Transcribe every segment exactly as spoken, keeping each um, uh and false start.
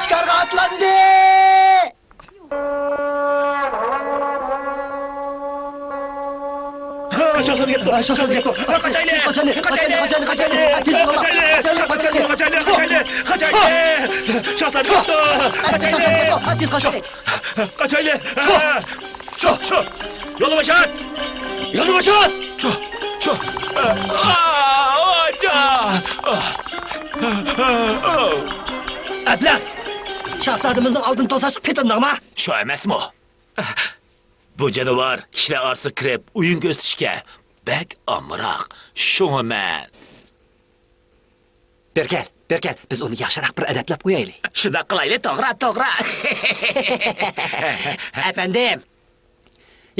شىكارغا ئاتلاندى! شاھزادە كەپتۇ! شاھزادە كەپتۇ! قاچايلى! قاچايلى! قاچايلى! قاچايلى! قاچايلى! قاچايلى! شاھزادە كەپتۇ! قاچايلى! قاچايلى! شۇ! شۇ! شۇ! يولنى بوشات! يولنى بوشات! شۇ! شۇ! ئەبلەخ! شاھزادىمىزنىڭ ئالدىنى توساشقا پېتىندىڭما؟ شۇ ئەمەسمۇ؟ بۇ جانىۋار كىشىلەر ئارىسىغا كىرىپ ئويۇن كۆرسىتىشكە بەك ئامراق. شۇڭا مەن. بېرى كەل، بېرى كەل، بىز ئۇنى ياخشىراق بىر ئەدەپلەپ قويايلى. شۇنداق قىلايلى، توغرا، توغرا. ئەپەندىم!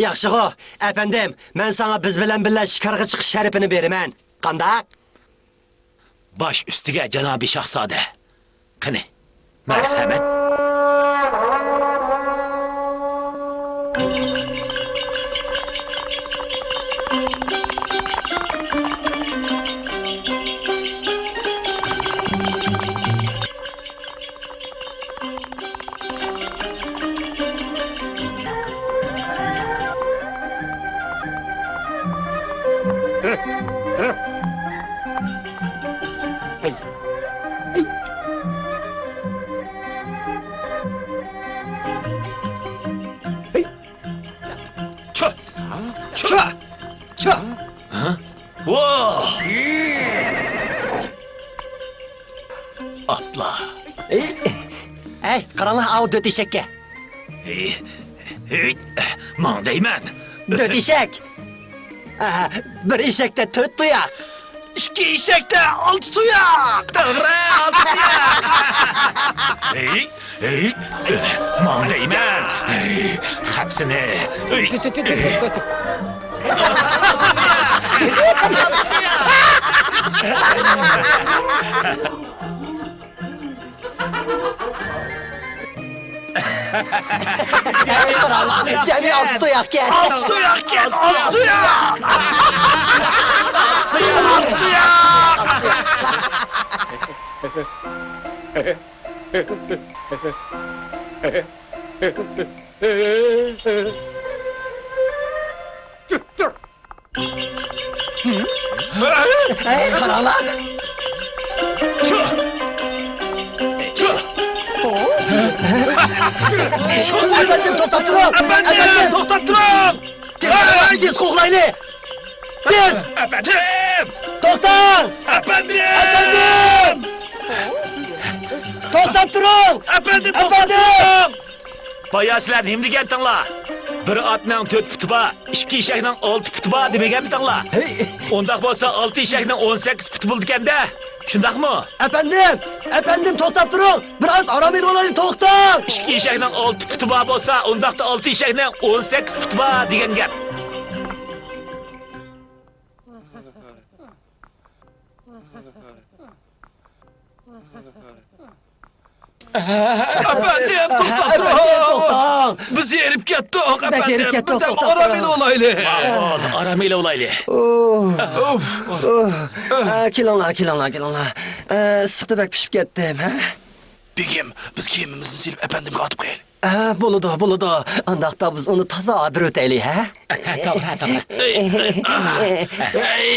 ياخشىغۇ، ئەپەندىم، مەن ساڭا بىز بىلەن بىللە شىكارغا چىقىش شەرىپىنى بېرىمەن. قانداق؟ باش ئۈستىگە، جانابىي شاھزادە. قېنى، مەرھەمەت. چۇ! چۇ! چۇ! ھە؟ ۋاھ! ئاتلا! ئەي، ئەي، قاراڭلار، ئاۋۇ دۆت ئېشەككە! ھېي، ھېي، ماڭ دەيمەن! دۆت ئېشەك! ئاھا، بىر ئېشەكتە تۆت تۇياق! ئىككى ئېشەكتە ئالتە تۇياق! توغرا، ئالتە تۇياق! ھېي، ھېي، ماڭ دەيمەن! ھەپسىنى! جەمئىي ئالتە تۇياقكەن! ئالتە تۇياقكەن! ئالتە تۇياق! ئالتە تۇياق! ھەي، قاراڭلار! ئەپەندىم، توختاپ تۇرۇڭ! ئەپەندىم، توختاپ تۇرۇڭ! تېز قوغلايلى! تېز! ئەپەندىم! توختاڭ! ئەپەندىم! ئەپەندىم! توختاپ تۇرۇڭ! ئەپەندىم، توختاپ تۇرۇڭ! بايا سىلەر نېمە دېگەنتىڭلار؟ بىر ئاتنىڭ تۆت پۇتى بار، ئىككى ئېشەكنىڭ ئالتە پۇتى بار دېمىگەنمىتىڭلار؟ ھەي! ئۇنداق بولسا، ئالتە ئېشەكنىڭ ئون سەككىز پۇتى بولىدىكەن-دە، شۇنداقمۇ؟ ئەپەندىم! ئەپەندىم، توختاپ تۇرۇڭ! بىر ئاز ئارام ئېلىۋالايلى، توختاڭ! ئىككى ئېشەكنىڭ ئالتە پۇتى بار بولسا، ئۇنداقتا ئالتە ئېشەكنىڭ ئون سەككىز پۇتى بار دېگەن گەپ. ئەپەندىم، توختاپ تۇرۇڭ! بىز ھېرىپ كەتتۇق، ئەپەندىم. بىردەم ئارام ئېلىۋالايلى. ماقۇل، ئارام ئېلىۋالايلى. ئۇھ. ئۇھ. ئە، كېلىڭلار، كېلىڭلار، كېلىڭلار. ئە، ئىسسىقتا بەك پىشىپ كەتتىم، ھە؟ بېگىم، بىز كىيىمىمىزنى سېلىپ ئەپەندىمگە ئاتىپ قويايلى. ھە، بولىدۇ، بولىدۇ. ئانداقتا بىز ئۇنى تازا ئادىرىۋېتەيلى، ھە؟ توغرا، توغرا.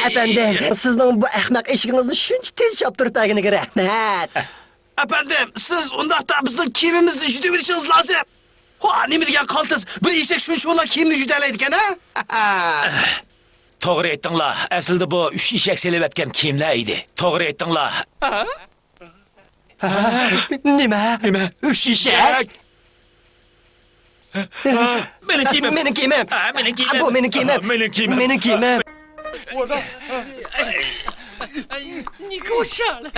ئەپەندىم، سىزنىڭ بۇ ئەخمەق ئېشىكىڭىزنى شۇنچە تېز چاپتۇرۇپ بەرگىنىگە رەھمەت. ئەپەندىم، سىز ئۇنداقتا بىزنىڭ كىيىمىمىزنى يۇدۇۋېلىشىڭىز لازىم. ھو، نېمە دېگەن قالتىس، بىر ئېشەك شۇنچە كىيىمنى يۇدالايدىكەن، ھە؟ توغرا ئېيتتىڭلار، ئەسلىدە بۇ ئۈچ ئېشەك سېلىۋەتكەن كىيىملەر ئىدى. توغرا ئېيتتىڭلار. ھە؟ نېمە؟ نېمە؟ ئۈچ ئېشەك؟ مېنىڭ كىيىمىم. مېنىڭ كىيىمىم. ھە، مېنىڭ كىيىمىم. بۇ مېنىڭ كىيىمىم. مېنىڭ كىيىمىم. مېنىڭ كىيىمىم. 你给我下来！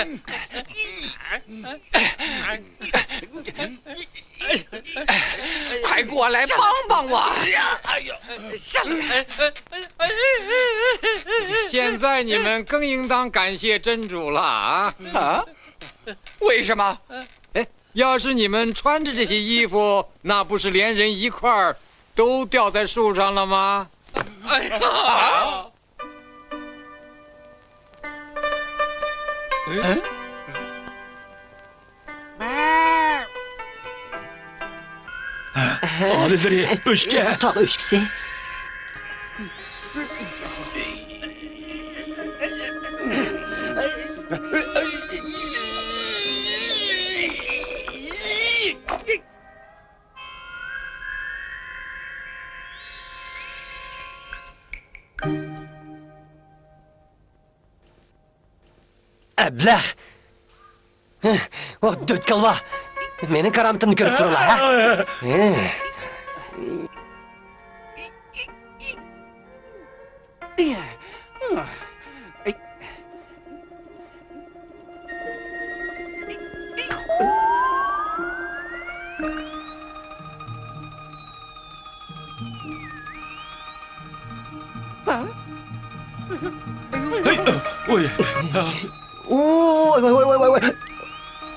快过来帮帮我！下来！现在你们更应当感谢真主了啊！啊？为什么？哎，要是你们穿着这些衣服，那不是连人一块儿都吊在树上了吗？哎呀！啊？嗯？ ئالىيلىرى ئۆچكە. تاغ ئۆچكىسى. ئەبلەخ! ۋاھ، دۆتكالۋا! مېنىڭ كارامىتىمنى كۆرۈپ تۇرۇڭلار، ھە؟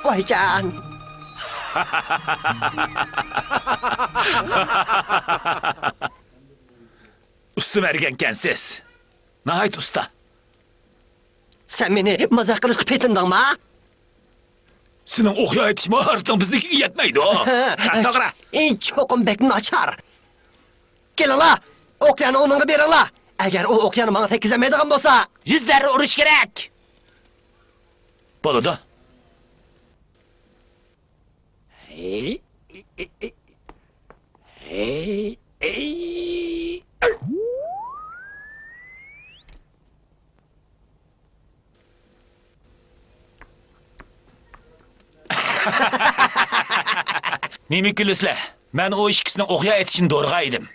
ۋايجان! ئۇستا مەرگەنكەنسىز. ناھايىتى ئۇستا. سەن مېنى مازاق قىلىشقا پېتىندىڭما؟ سېنىڭ ئوقيا ئېتىش ماھارىتىڭ بىزنىڭكىگە يەتمەيدۇ. ھە، توغرا. ئى، چوقۇم بەك ناچار. كېلىڭلار، ئوقيانى ئۇنىڭغا بېرىڭلار. ئەگەر ئۇ ئوقيانى ماڭا تەگكۈزەلمەيدىغان بولسا. يۈز زەررە ئۇرۇش كېرەك. بولىدۇ. نېمە كۈلىسىلەر؟ مەن ئۇ ئىككىسىنىڭ ئوقيا ئېتىشىنى دورىغان ئىدىم.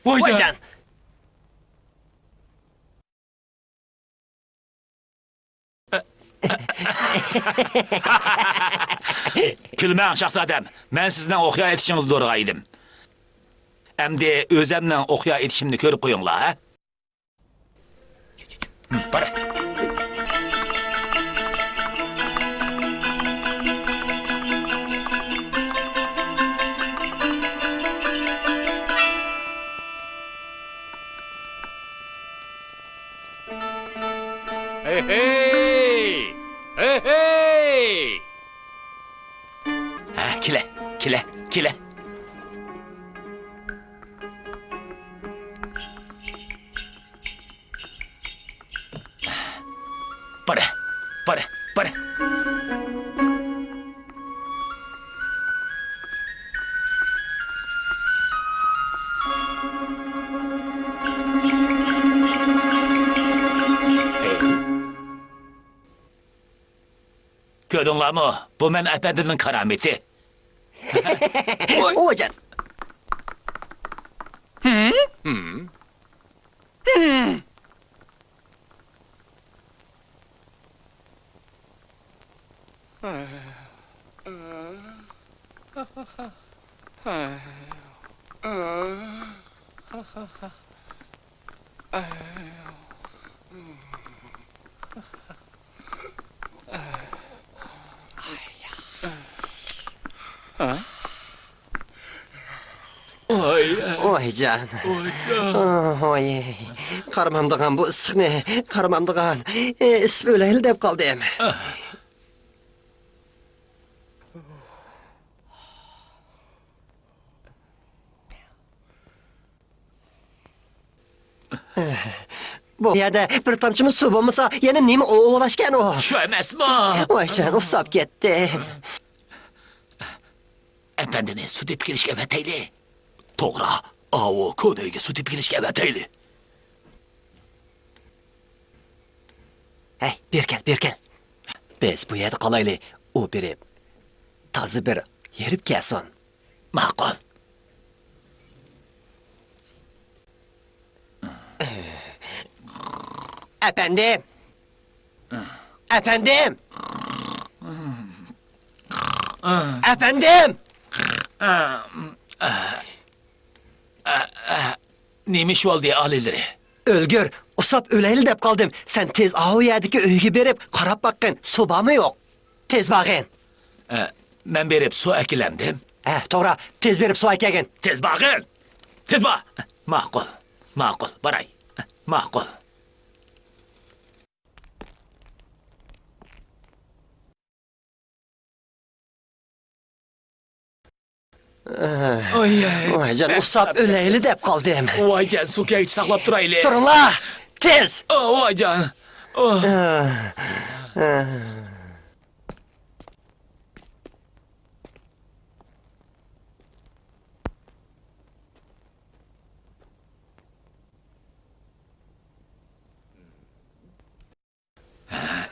ۋايجان! ۋايجان! كۈلمەڭ، شاھزادەم. مەن سىزنىڭ ئوقيا ئېتىشىڭىزنى دورىغان ئىدىم. ئەمدى ئۆزەمنىڭ ئوقيا ئېتىشىمنى كۆرۈپ قويۇڭلار، ھە؟ بار. ھەي، ھەي! ھەي، ھەي! ھە، كېلە، كېلە، كېلە. بارە، بارە، بارە. كۆردۈڭلارمۇ؟ بۇ مەن ئەپەندىمنىڭ كارامىتى. ۋايجان! ۋايجان. ۋاي. قارىمامدىغان بۇ ئىسسىقنى، قارىمامدىغان. ئىسسىپ ئۆلەيلى دەپ قالدىم. بۇ يەردە بىر تامچىمۇ سۇ بولمىسا، يەنە نېمە ئوۋلاشكەن ئۇ؟ شۇ ئەمەسمۇ؟ ۋايجان، ئۇسساپ كەتتىم. ئەپەندىنى سۇ تېپىپ كېلىشكە ئەۋەتەيلى. توغرا، ئاۋۇ كونا ئۆيگە سۇ تېپىپ كېلىشكە ئەۋەتەيلى. ھەي، بېرى كەل، بېرى كەل. بىز بۇ يەردە قالايلى، ئۇ بېرىپ تازا بىر ھېرىپ كەلسۇن. ماقۇل. ئەپەندىم! ئەپەندىم! ئەپەندىم! نېمە ئىش بولدى، ئالىيلىرى؟ ئۆلگۈر، ئۇسساپ ئۆلەيلى دەپ قالدىم. سەن تېز ئاۋۇ يەردىكى ئۆيگە بېرىپ قاراپ باققىن، سۇ بارمۇ يوق؟ تېز بارغىن. ئە، مەن بېرىپ سۇ ئەكېلەمدىم. ھە، توغرا، تېز بېرىپ سۇ ئەكەلگىن. تېز بارغىن! تېز بار! ماقۇل. ماقۇل، باراي. ماقۇل. ۋايجان، ئۇسساپ ئۆلەيلى دەپ قالدىم. ۋايجان، سۇ كەلگۈچە ساقلاپ تۇرايلى. تۇرۇڭلار! تېز! ۋايجان!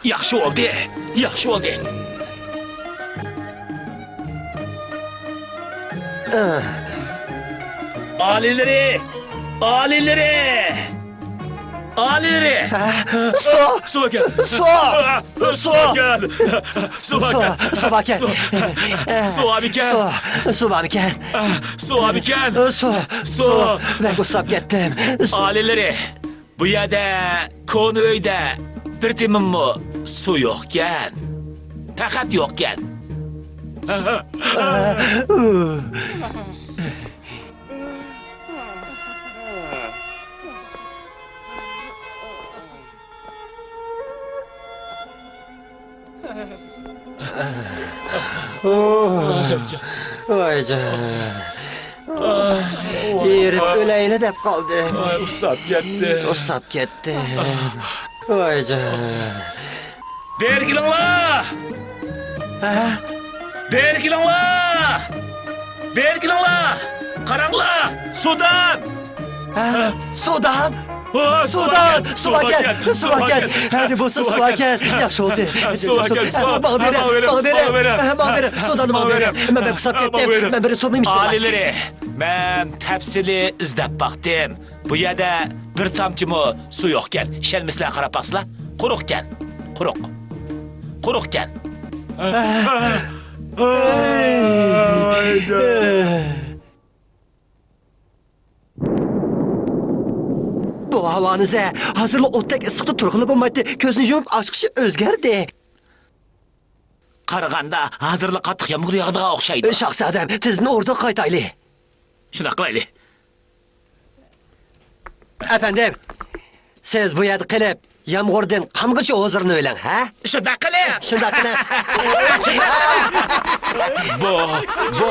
ياخشى بولدى، ياخشى بولدى. ئالىيلىرى! ئالىيلىرى! ئالىيلىرى! ھە؟ سۇ! سۇ ئەكەل! سۇ! سۇ! سۇ ئەكەل! سۇ ئەكەل! سۇ باركەن! سۇ باركەن! سۇ بارمىكەن؟ سۇ، سۇ بارمىكەن؟ سۇ بارمىكەن؟ سۇ! سۇ! سۇ! مەن ئۇسساپ كەتتىم. ئالىيلىرى! بۇ يەردە كونا ئۆيدە بىر تېمىممۇ سۇ يوقكەن. پەقەت يوقكەن. ۋايجان. ۋايجان. ئېرىپ ئۆلەيلى دەپ قالدىم. ئۇسساپ كەتتى. ئۇسساپ كەتتىم. ۋايجان. بېرى كېلىڭلار! ھە؟ بېرى كېلىڭلار! بېرى كېلىڭلار! قاراڭلار! سۇدان! ھە؟ سۇدان! سۇدان! سۇ باركەن! سۇ باركەن! ھەدە بولسا سۇ باركەن! ياخشى بولدى! سۇ باركەن! سۇ! ماڭا بېرە! ماڭا بېرە! ماڭا بېرە! سۇداننى ماڭا بېرە! مەن بەك ئۇسساپ كەتتىم! مەن بىر سۇ ئېلىپ ئىچىپ باقاي. ئالىيلىرى، مەن تەپسىلىي ئىزدەپ باقتىم. بۇ يەردە بىر تامچىمۇ سۇ يوقكەن. ئىشەنمىسىلەر قاراپ باقسىلا. قۇرۇقكەن. قۇرۇق. قۇرۇقكەن. بۇ ھاۋانى سە، ھازىرلا ئوتتەك ئىسسىقتا تۇرغىلى بولمايتتى. كۆزنى يۇمۇپ ئاچقىچە ئۆزگەردى. قارىغاندا ھازىرلا قاتتىق يامغۇر ياغىدىغان ئوخشايدۇ. شاھزادەم، تېزدىن ئوردىغا قايتايلى. شۇنداق قىلايلى. ئەپەندىم، سىز بۇ يەردە قېلىپ، يامغۇردىن قانغىچە ھۇزۇرلىنىۋېلىڭ، ھە؟ شۇنداق قىلىڭ. شۇنداق قىلىڭ. بۇ، بۇ،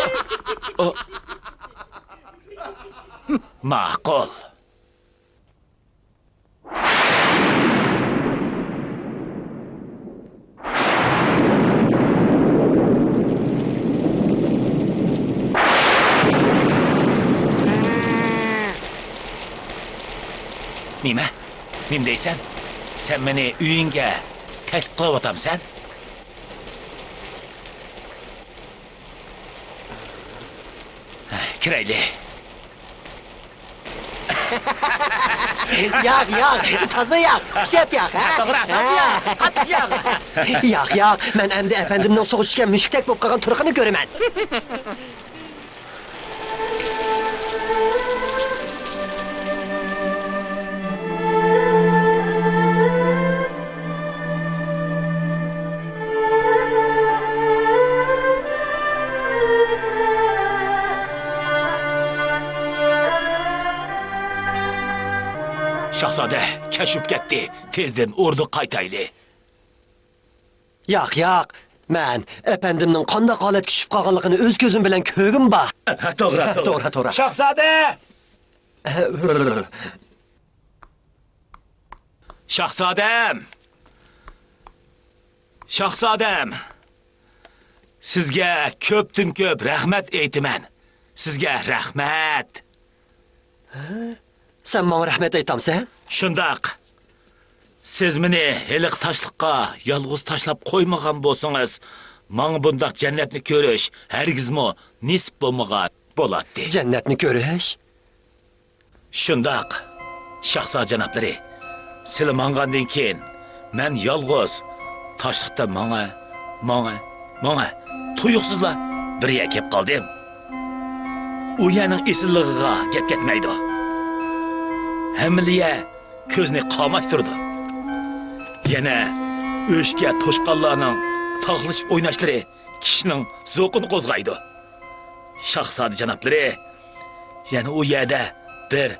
ئۇ. ماقۇل. نېمە؟ نېمە دەيسەن؟ سەن مېنى ئۆيۈڭگە تەكلىپ قىلىۋاتامسەن؟ كىرەيلى. ياق، ياق، تازا ياق، پىششىق ياق، ھە؟ توغرا، تازا ياق، قاتتىق ياق. ياق، ياق، مەن ئەمدى ئەپەندىمنىڭ سۇغا چۈشكەن مۈشۈكتەك بولۇپ قالغان تۇرقىنى كۆرىمەن. شاھزادە، كەچ بولۇپ كەتتى. تېزدىن ئوردىغا قايتايلى. ياق، ياق. مەن ئەپەندىمنىڭ قانداق ھالەتكە چۈشۈپ قالغانلىقىنى ئۆز كۆزۈم بىلەن كۆرگۈم بار. ھە، توغرا، توغرا. توغرا، توغرا. شاھزادە! شاھزادەم! شاھزادەم! سىزگە كۆپتىن كۆپ رەھمەت ئېيتىمەن. سىزگە رەھمەت. ھە؟ سەن ماڭا رەھمەت ئېيتامسەن؟ شۇنداق. سىز مېنى ھېلىقى تاشلىققا يالغۇز تاشلاپ قويمىغان بولسىڭىز، ماڭا بۇنداق جەننەتنى كۆرۈش ھەرگىزمۇ نېسىپ بولمىغان بولاتتى. جەننەتنى كۆرۈش؟ شۇنداق، شاھزادە جانابلىرى، سىلى ماڭغاندىن كېيىن، مەن يالغۇز تاشلىقتا ماڭا، ماڭا، ماڭا، تۇيۇقسىزلا بىر يەرگە كېلىپ قالدىم. ئۇ يەرنىڭ ئېسىللىقىغا گەپ كەتمەيدۇ. ھەممىلا يەر كۆزنى قاماشتۇرىدۇ. يەنە ئۆچكە توشقانلارنىڭ تاغلىشىپ ئويناشلىرى كىشىنىڭ زوقىنى قوزغايدۇ. شاھزادە جانابلىرى، يەنە ئۇ يەردە بىر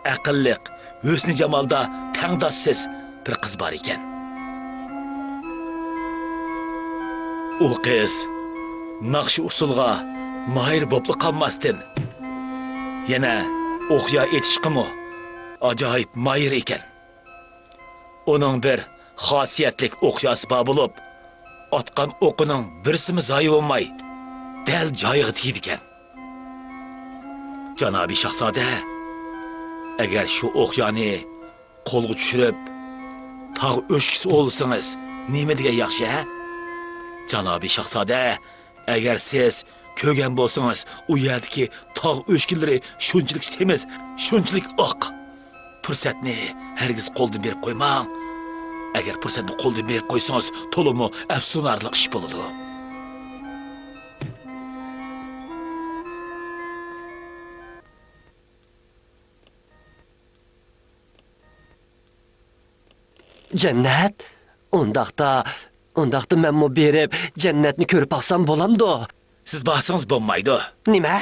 ئەقىللىق، ھۆسنى جامالدا تەڭداشسىز بىر قىز بار ئىكەن. ئۇ قىز ناخشا-ئۇسسۇلغا ماھىر بوپلا قالماستىن، يەنە ئوقيا ئېتىشقىمۇ ئاجايىپ ماھىر ئىكەن. ئۇنىڭ بىر خاسىيەتلىك ئوقياسى بار بولۇپ، ئاتقان ئوقىنىڭ بىرسىمۇ زايە بولماي، دەل جايىغا تېگىدىكەن. جانابىي شاھزادە، ئەگەر شۇ ئوقيانى قولغا چۈشۈرۈپ، تاغ ئۆچكىسى ئوۋلىسىڭىز، نېمە دېگەن ياخشى، ھە؟ جانابىي شاھزادە، ئەگەر سىز كۆرگەن بولسىڭىز، ئۇ يەردىكى تاغ ئۆچكىلىرى شۇنچىلىك سېمىز، شۇنچىلىك ئاق. پۇرسەتنى ھەرگىز قولدىن بېرىپ قويماڭ. ئەگەر پۇرسەتنى قولدىن بېرىپ قويسىڭىز، تولىمۇ ئەپسۇسلىنارلىق ئىش بولىدۇ. جەننەت؟ ئۇنداقتا، ئۇنداقتا مەنمۇ بېرىپ، جەننەتنى كۆرۈپ باقسام بولامدۇ؟ سىز بارسىڭىز بولمايدۇ. نېمە؟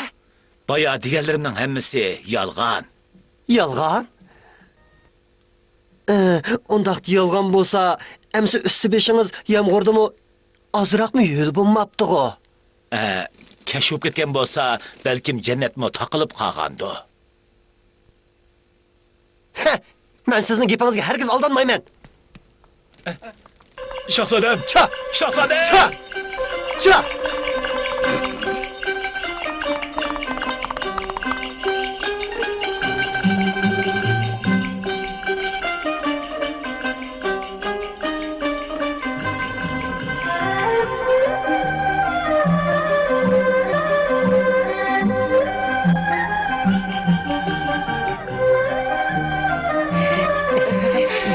بايا دېگەنلىرىمنىڭ ھەممىسى يالغان. يالغان؟ ئى، ئۇنداقتا يالغان بولسا، ئەمسە ئۈستى بېشىڭىز يامغۇردىمۇ ئازراقمۇ ھۆل بولماپتىغۇ؟ ئە، كەچ بولۇپ كەتكەن بولسا، بەلكىم جەننەتمۇ تاقىلىپ قالغاندۇ. ھە، مەن سىزنىڭ گېپىڭىزگە ھەرگىز ئالدانمايمەن. شاھزادەم! شاھ! شاھزادەم! شاھ! شاھ!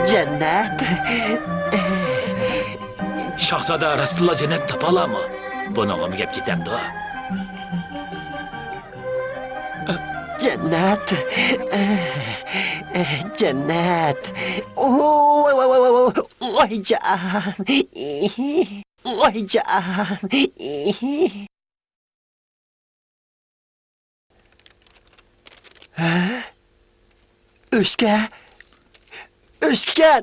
جەننەت. شاھزادە راستتىنلا جەننەتنى تاپالارمۇ؟ بۇنىڭغىمۇ گەپ كېتەمدۇ؟ جەننەت. جەننەت. ۋاي، ۋاي، ۋاي، ۋاي، ۋاي. ۋايجان. ۋايجان. ھە؟ ئۆچكە! ئۆچكىكەن!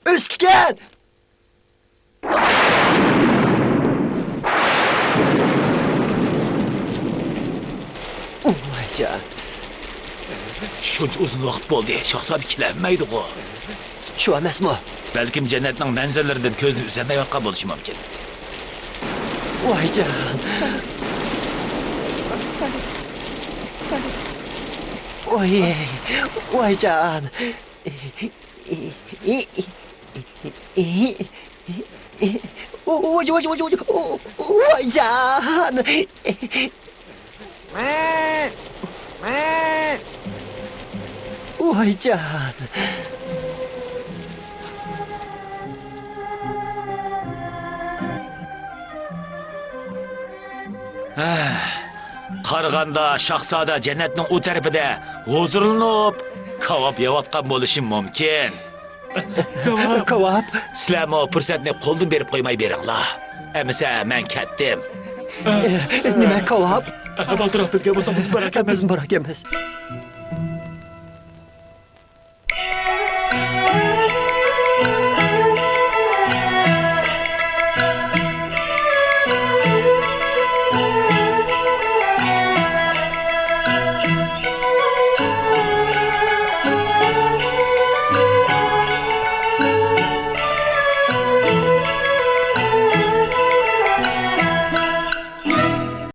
ئۆچكىكەن! ۋايجان. شۇنچە ئۇزۇن ۋاقىت بولدى، شاھزادە كېلەلمەيدىغۇ. شۇ ئەمەسمۇ؟ بەلكىم جەننەتنىڭ مەنزىرىلىرىدىن كۆزىنى ئۈزەلمەيۋاتقان بولۇشى مۇمكىن. ۋايجان. ۋاي، ۋايجان. ۋاي، ۋاي، ۋاي، ۋاي، ۋايجان. ۋايجان. ھە، قارىغاندا شاھزادە جەننەتنىڭ ئۇ تەرىپىدە ھۇزۇرلىنىپ، كاۋاپ يەۋاتقان بولۇشى مۇمكىن. كاۋاپ. كاۋاپ. سىلەرمۇ پۇرسەتنى قولدىن بېرىپ قويماي بېرىڭلار. ئەمىسە، مەن كەتتىم. ئە، نېمە كاۋاپ؟ ئە، بالدۇرراق بىلگەن بولساق، بىز بارار ئىكەنمىز. بىز بارار ئىكەنمىز.